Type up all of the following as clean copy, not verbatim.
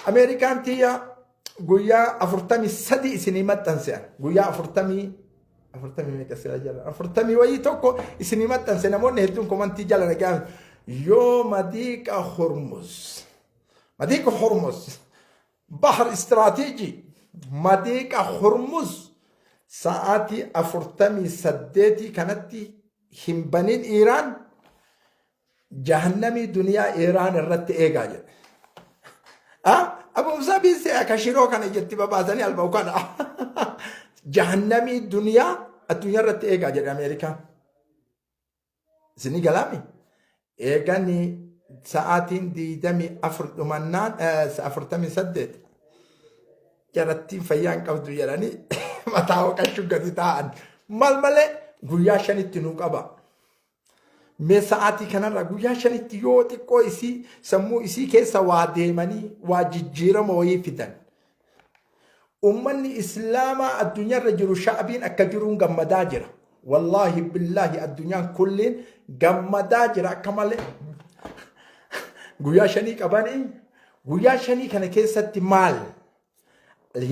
Ameerikaan tiyya guyyaa 43 isinii maxxanse, guyyaa afurtamii afurtamii meeqa sila jala afurtamii wayii tokko isinii maxxanse. Namoonni hedduun komantii jala nagaan yoo madiiqa Hormuz, madiiqa Hormuz bahar istiraatiijii, madiiqa Hormuz sa'aatii 48 kanatti hin banin, Iiraan jahannamii duniyaa Iiraan irratti eegaa jedhe. Abu Musaabiin se'a ka shiroo kana ijatti babaasanii alba'u kana. Jahannamii duniyaa addunyaa irratti eegaa jedhe Ameerikaan. Isinii galaami? Eegani sa'aatiin 24 dhumannaan 48 jarattiin fayyaa hin qabdu jedhanii mataa hooqachuu gadi taa'an. Maal malee guyyaa 5tti nuu qaba. Mee sa'aatii kanarra guyyaa 5tti yoo xiqqoo isii sammuu isii keessa waa deemanii waa jijjiirama wayii fidan. Uummanni Islaamaa addunyaarra jiru sha'abiin akka jiruun gammadaa jira. Wallaahi billaahi addunyaan kulliin gammadaa jira akka malee. Guyyaa 5 qabanii guyyaa 5 kana keessatti maal?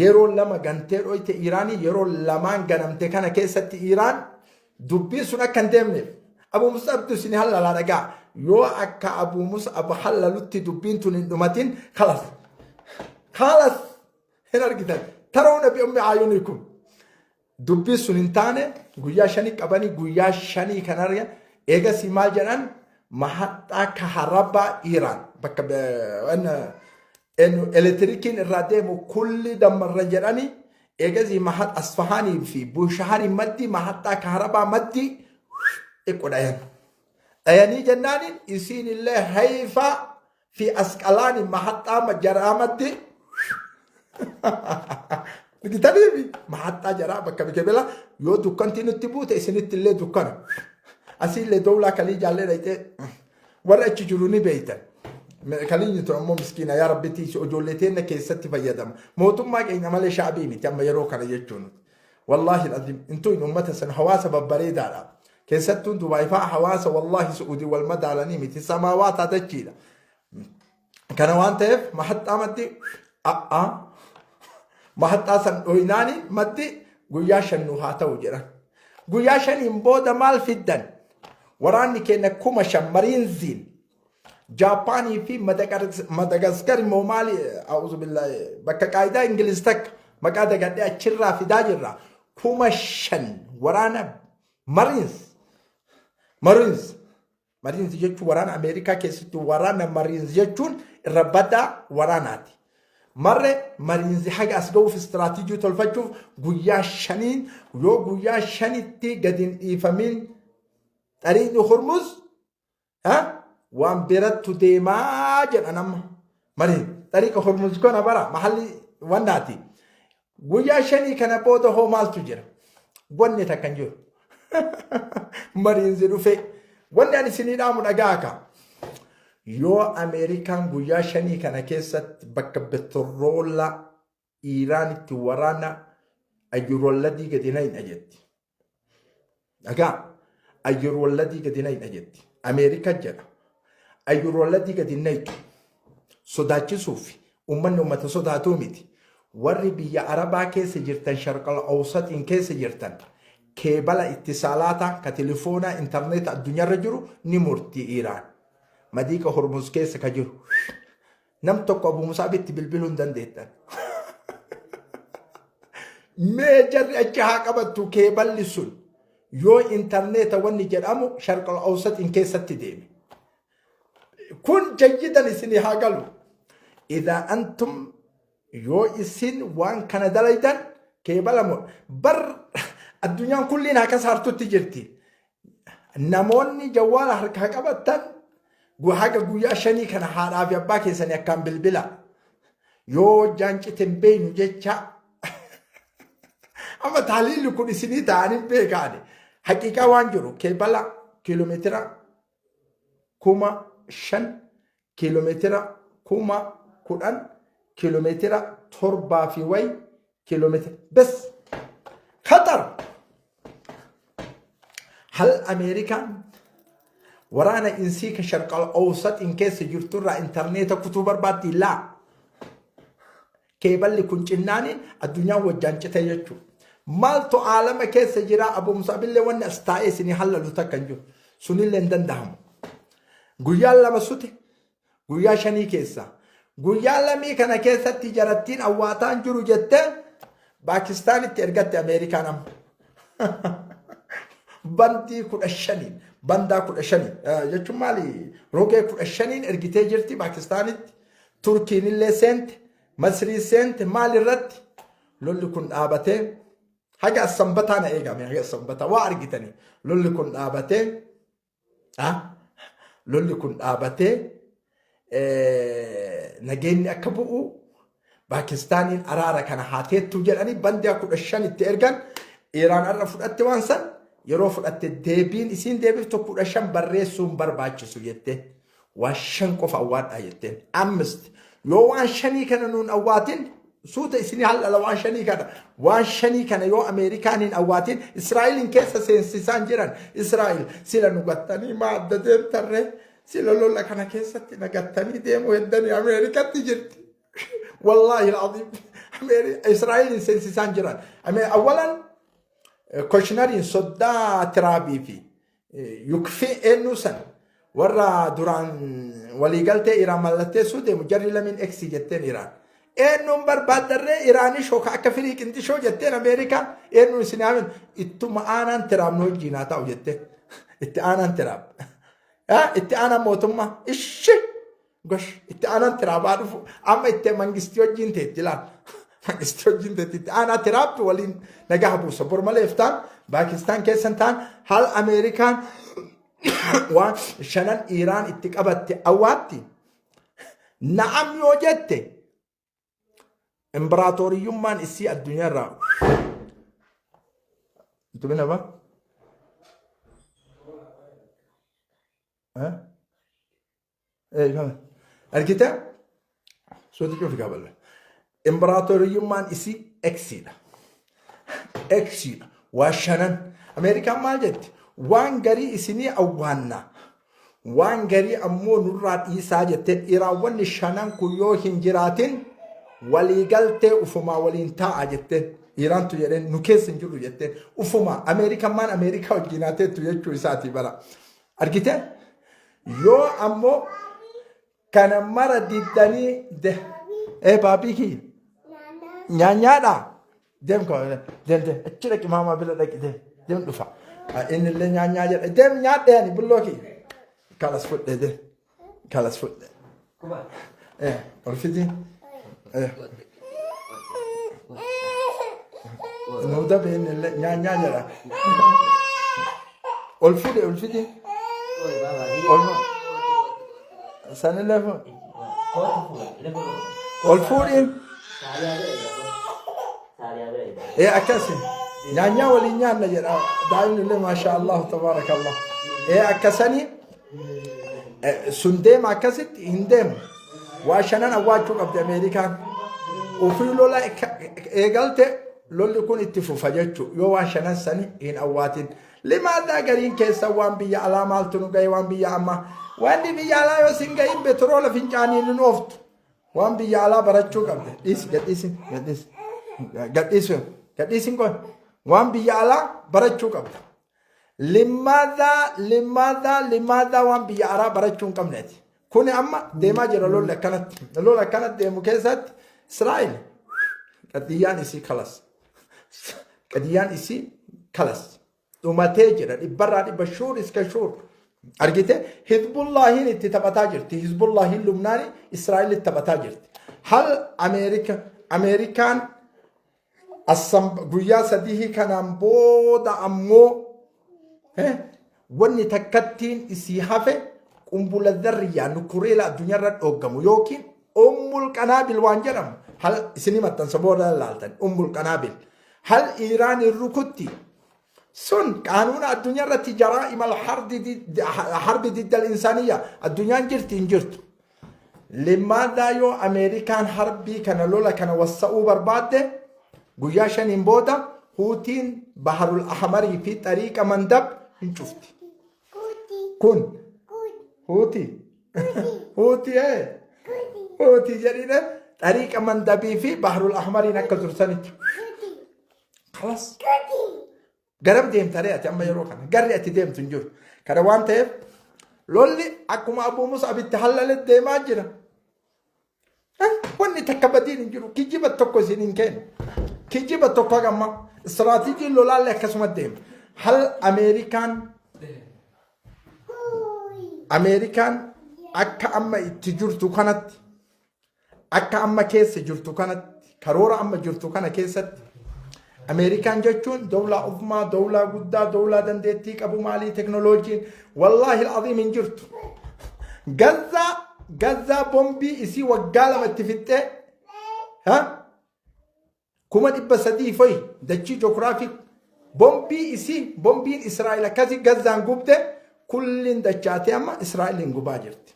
Yeroo lama gantee dhoyte Iiraanii, yeroo lamaan ganamte kana keessatti Iiraan dubbiin sun akka hin deemneef Abu Mus'abtu isin hallalaa dhagaa. Yoo akka Abu Mus'ab hallalutti dubbiin tun hin dhumatin, khalas khalas, hin argitan, tarawna bi ummi ayunikum. Dubbiin sun hin taane. Guyyaa 5 qabanii guyyaa 5 kan argan eegasii maal jedhan? Mahaxxaa kaharabaa Iiraan bakka elektirikiin irraa deemu kulli dammarra jedhanii, eegasii mahat Asfahaanii fi Bushaharii maddii mahaxxaa kaharabaa maddii xiqqo dhayan. Dhayanii jennaaniin isiin illee Hayfaa fi Asqalaani mahaxxaa jaraa maddii bitaniifi mahaxxaa jaraa bakka bikebela yoo dukkantii nutti buute isinitti illee dukkana. Asiillee dowlaa kalii jaallee dhayxee warra achi jiru ni beeytan. Kaliinyi tun ammoo miskiina, yaa rabbi tiisi ijoollee teenna keessatti fayyadama. Mootummaa keenya malee shaabii miti amma yeroo kana jechuun. Wallaahi alazim intuun uummata san hawaasa babbareedaadha. Keessattuu Dubaay fa'aa hawaasa wallaahi Su'uudii wal madaalanii miti, samaawaataa dachiidha. Kana waan ta'eef mahaxxaa maddi a'aa mahaxxaa san dhoynaani maddi guyyaa 5 nu haa ta'u jedhan. Guyyaa 5n booda maal fiddan? Waraanni keenya 5,000 mariinziin Jaappaanii fi Madagaskar immoo maali, a'uuzu billaahi, bakka qaayidaa Ingiliz takka maqaa dagadhee achirraa fidaa jirra. 5,000 waraana Marines Marines Marines jechuun waraana Ameerikaa keessatti waraana Marines jechuun irra badaa waraanaati. Marre Marines haga as ga'uuf istiraatiijii tolfachuuf guyyaa 5n yoo guyyaa 5tti gadi hin dhiifamin xariiqni Hormuz waan birattu deemaa jedhan amma. Marii xariiqa Hormuz kana bara mahalli wannaati. Guyyaa 5 kana booda hoo maaltu jira? Wanni takka hin jiru. Mariinzi dhufee wanni ani isinii dhaamu dhagaa ka. Yoo Ameerikaan guyyaa 5 kana keessatti bakka petroola Iiraanitti waraana ayyurwalladii gadi nayna jetti. Dhagaa, ayyurwalladii gadi nayna jetti. Ameerika jedha. Ayyurwalladii gadi naytu. Sodaachisuuf uummanni uummata sodaatuu miti. Warri biyya Arabaa keessa jirtan, Sharqal Awsaxiin keessa jirtan, keebala ittisaalaataa ka telefoonaa intarneeta addunyaarra jiru ni murti Iiraan. Madiiqa Hormuz keessa ka jiru. Nam tokko Abu Musaabitti bilbiluu hin dandeettan. Mee jarri achi haa qabattu keeballi sun yoo intarneeta wanni jedhamu Sharqal Awsaxiin keessatti deeme. Kun jayyidan isinii haa galu. Idaa antum yoo isin waan kana dalaydan keebala moo bar addunyaan kulliin akka saartutti jirti. Namoonni jawwaala harkaa qabattan haga guyyaa 5 kana haadhaa fi abbaa keessanii akkaan bilbila. Yoo hojjaan cite hin beeynu jecha amma taaliilli kun isinii ta'anii beekaani. Haqiiqaa waan jiru keebala kiiloomeetira 5,000, kiiloomeetira 10,000, kiiloomeetira 7 fi wayi, kiiloomeetira bes khatar. Hal Ameerikaan waraana insii ka Sharqal Awsaxiin keessa jirturraa intarneeta kutuu barbaaddi? Laa. Keeballi kun cinnaaniin addunyaan wajjaan cite jechuudha. Maaltu aalama keessa jira Abu Musaabillee wanni as taa'ee isinii hallalu takka hin jiru. Sunillee hin danda'amu. Guyyaan lama sute guyyaa shanii keessa. Guyyaa lamii kana keessatti jarattiin awwaataan jiru jettee Paakistaanitti ergatte Ameerikaan amma. Bandii 15n bandaa 15 jechuun maali rogee 15n ergitee jirti Paakistaanitti. Turkiin illee seente Masrii seente maal irratti lolli kun dhaabatee haga sanbataa na eegame haga sanbataa waa argitanii lolli kun dhaabatee lolli kun dhaabatee nageenyi akka bu'u Paakistaaniin araara kana haa teettuu jedhanii bandiyaa 15 itti ergan Iraan har'a fudhatte waan san yeroo fudhatte deebiin isiin deebiftu 15 barreessuun barbaachisu jette waan shan qofa awwaadhaa jetteen ammist yoo waan shanii kana nuun awwaatin suuta isinii hal'ala waan shanii kana waan shanii kana yoo Ameerikaan hin awwaatin Israa'eliin keessa seensisaan jiran Israa'el sila nu gattanii maa adda deemtarree sila lola kana keessatti na gattanii deemuu heddanii Ameerikatti jirti. Wallaahi al'aziim Israa'eliin seensisaan jiran. Awwalan Koshnariin soddaa Tiraabii fi Yukfii eenyuu san warra duraan waliigaltee Iraan mallatteessuu deemu jarri lamiin eksi jetteen Iraan. Eenyuun barbaaddarree Iraanii shooka akka firii qinxishoo jetteen Ameerikaan eenyuun isin haamin ittuma aanaan Tiraap nu wajjiin haa ta'u jetteen. Itti aanaan Tiraap. Itti aanaan mootummaa ishi gosh itti aanaan Tiraap haa dhufu amma itti mangistii wajjiin teetti laal. Mangistii wajjiin teetti itti aanaa Tiraap waliin nagaa buusa. Bor malee iftaan Paakistaan keessan ta'an haal Ameerikaan waan shanan Iraan itti qabatte awwaatti na'am yoo jette imbiraatooriyyummaan isii addunyaarraa Tumina ba? Eh, kama. Argite? Suuti cufi qaballa. Imbiraatooriyyummaan isii eksiidha. Eksiidha. Waa shanan. Ameerikaan maal jetti? Waan garii isinii awwaanna. Waan garii ammoo nurraa dhiisaa jetteen Iraawwanni shanan kun yoo hin jiraatin waliigaltee ufumaa waliin taa'a jetteen. Iraantu jedheen nu keessa hin jirru jetteen ufumaa Ameerikaan maan Ameerikaa wajjin haa teettu jechuu isaatii bara. Argite? Yoo ammoo kana mara diddanii de ee baabii kiyya nyaanyaadha deem koo deem deem achi dhaqi maamaa bira dhaqi deem deem dhufa inni illee nyaanyaa jedha deem nyaadhe ani bulloo kiyya kalas fudhe deem kalas fudhe ee ol fidi ee nuu dabe inni illee nyaanyaa jedha ol fudhe ol fidi ol sanillee fuudhi ol fuudhiin ee akkasi nyaanyaa waliin nyaanna jedha daa'imni illee maashaa allahu tabaarakallah ee akkasanii sun deema akkasitti hin deemu. Waa shanan awwaachuu qabdi Ameerikaan. Ofii lola eegalte lolli kun itti fufa jechuudha. Yoo waan shanan sani hin awwaatin. Limaadaa gariin keessa waan biyya alaa maaltu nu gahe waan biyya ammaa. Wanni biyya alaa yoo sin gahin betiroola fincaaniin hin ooftu. Waan biyya alaa barachuu qabde. Dhiisi gadhiisi gadhiisi gadhiisi gadhiisi kun waan biyya alaa barachuu qabda. Limmaadaa limmaadaa limmaadaa waan biyya araa barachuu hin qabneeti. Kuni amma deemaa jira lolli akkanatti. Lola akkanatti deemu keessatti Israa'el qadiyyaan isii kalas. Qadiyyaan isii kalas. Dhumatee jira dhibbarraa dhibba shuur iska shuur. Argite Hizbullaahiin itti taphataa jirti. Hizbullaahiin Lubnaani Israa'el itti taphataa jirti. Hal Ameerika Ameerikaan Assan guyyaa sadihii kanaan booda ammoo wanni takkattiin isii hafe qumbula dharriyyaa nukureela addunyaarra dhooggamu yookiin ummul qanaabil waan jedhamu hal isinii maxxansa booda laaltan ummul qanaabil hal Iiraan hin rukutti sun qaanuuna addunyaarratti jaraa'ima harbi diddal insaaniyya addunyaan jirti hin jirtu. Limmaadaa yoo Ameerikaan harbii kana lola kana wassa'uu barbaadde guyyaa shaniin booda Huutiin Baharul Ahmarii fi Xariiqa Mandab hin cufti. Kun Huutii Huutii ee Huutii jedhine Xariiqa Mandabii fi Bahrul Ahmariin akka dursanitti. Kalas. Garam deemta ree ati amma yeroo kana? Garri ati deemtu hin jiru. Kana waan ta'eef lolli akkuma Abuu Mus'ab itti hallale deemaa jira. Wanni takka badiin hin jiru. Kijiba tokko isin hin kennu. Kijiba tokko haga ammaa. Istiraatiijiin lolaallee akkasuma deema. Hal Ameerikaan Ameerikaan akka amma itti jirtu kanatti akka amma keessa jirtu kanatti karoora amma jirtu kana keessatti Ameerikaan jechuun dawlaa ufumaa, dawlaa guddaa, dawlaa dandeettii qabu maalii teknooloojiin wallaahi al'aziim hin jirtu. Gazzaa Gazzaa bombii isii waggaa 2 itti fixxee ha 300,000 foyi dachii joogiraafii bombii isii bombiin Israa'el akkasii Gazzaan gubde kulliin dachaatee amma Israa'eliin gubaa jirti.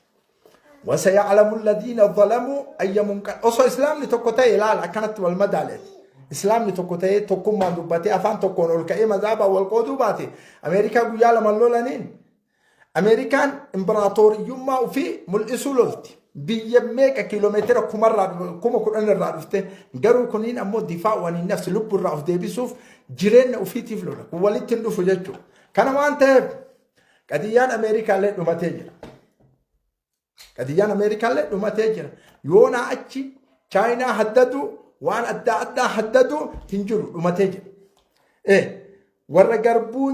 Wasaya'lamu alladhiina zalamuu ayya munqal osoo islaamni tokko ta'e ilaala akkanatti wal madaaleeti. Islaamni tokko ta'ee tokkummaan dubbatee afaan tokkoon ol ka'ee mazaabaan wal qooduu baate Ameerikaa guyyaa 2 lolaniin Ameerikaan imbiraatooriyyummaa ofii mul'isuu lolti. Biyya meeqa kiiloomeetira kumarraa 10,000 irraa dhufte garuu kuniin ammoo difaa waniin nafsi lubburraa of deebisuuf jireenya ofiitiif lola. Kun walitti hin dhufu jechuudha. Kana waan ta'eef qadiyyaan Ameerikaallee dhumatee jira. Qadiyyaan Ameerikaallee dhumatee jira. Yoonaa achi Chaayinaa haddadu waan adda addaa haddadu hin jiru dhumatee jira. Warra garbuu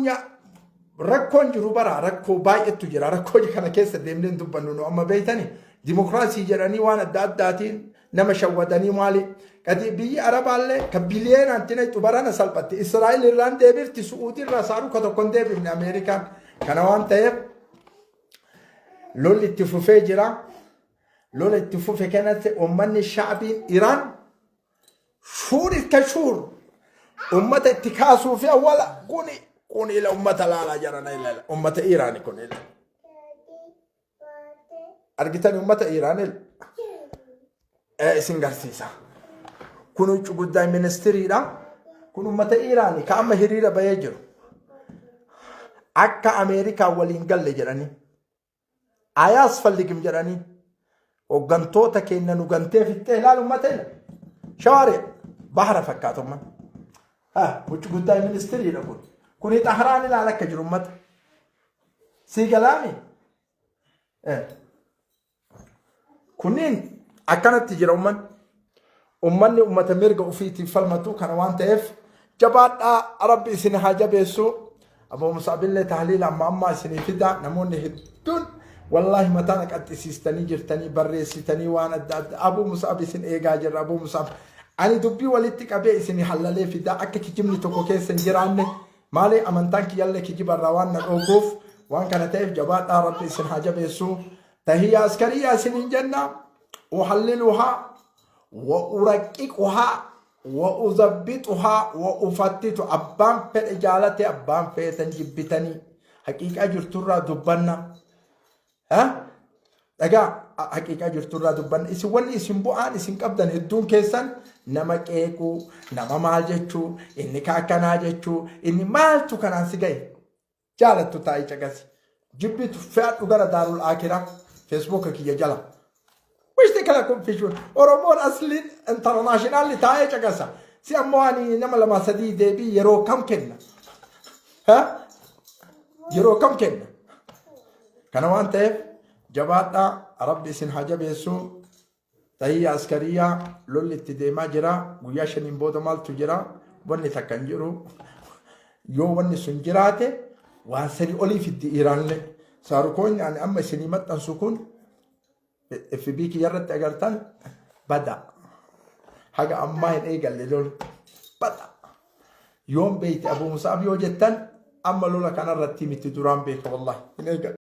rakkoon jiru bara rakkoo baay'eetu jira. Rakkoo kana keessa deemnee hin dubbannu nu amma beektani. Dimokiraasii jedhanii waan adda addaatiin nama shawwadanii maali. Qadi biyyi Arabaallee kan biliyeenaan tinayxu barana salphatte. Israa'el irraan deebifti, Su'uudii irraa saaruka tokko hin deebifne Ameerikaan. Kana waan ta'eef lolli itti fufee jira. Lola itti fufe kanatti uummanni shaabiin Iraan shuur itti shuur ummata itti kaasuu fi awwala kuni kun ila ummata laalaa jiran ilaala ummata Iraani kun ila argitani ummata Iraan ila isin garsiisa. Kun huccuu guddaa ministiriidha. Kun ummata Iraani ka amma hiriira bahee jiru. Akka Ameerikaa waliin galle jedhanii. Ayaasfalligim jedhanii hooggantoota keenya nu gantee fixxee ilaalu ummata ila. Shawaari bahara fakkaatu umman. Huccuu guddaa ministiriidha kun. Kuni Xahraan ilaala akka jiru ummata. Sii galaami? Kunniin akkanatti jira ummanni. Ummanni ummata mirga ofiitiif falmatu kana waan ta'eef jabaadhaa rabbi isin haa jabeessu. Aboo Musaabillee tahliila amma ammaa isinii fida namoonni hedduun wallaahi mataa na qaxxisiistanii jirtanii barreessitanii waan adda adda Abuu Musaab isin eegaa jirra Abuu Musaab ani dubbii walitti qabee isinii hallalee fidaa akka kijibni tokko keessa hin jiraanne Maali amantaan kiyyallee kijiba irraa waan na dhooguuf waan kana ta'eef jabaadhaa rabbi isin haa jabeessu. Tahiyya askariyyaa isiniin jenna. Uhalliluhaa wa uraqqiquhaa wa uzabbixuhaa wa ufattitu abbaan fedhe jaalate abbaan feetan jibbitanii haqiiqaa jirturraa dubbanna. Dhagaa haqiiqaa jirturraa dubbanna. Isin wanni isin bu'aan isin qabdan hedduun keessan nama qeequu, nama maal jechuu, inni ka akkanaa jechuu, inni maaltu kanaan si gahe. Jaalattu taa'ii caqasi. Jibbitu fe'adhu gara daarul aakiraa feesbuuka kiyya jala. Wishti kana confusion. Oromoon asliin internationalli taa'ee caqasa. Si ammoo ani nama lama sadii deebii yeroo kam kenna? Yeroo kam kenna? Kana waan ta'eef jabaadhaa rabbi isin haa jabeessu. Tahiyya askariyyaa lolli itti deemaa jira. Guyyaa 5n booda maaltu jira? Wanni takka hin jiru. Yoo wanni sun jiraate waan sanii olii fiddi Iraanillee. Saarukoonni ani amma isinii maxxansu kun FB kiyya irratti agartan bada. Haga ammaa hin eegalle lola. Bada. Yoom beekte Abuu Musaab yoo jettan amma lola kanarratti miti duraan beeka wallahi hin eegalle.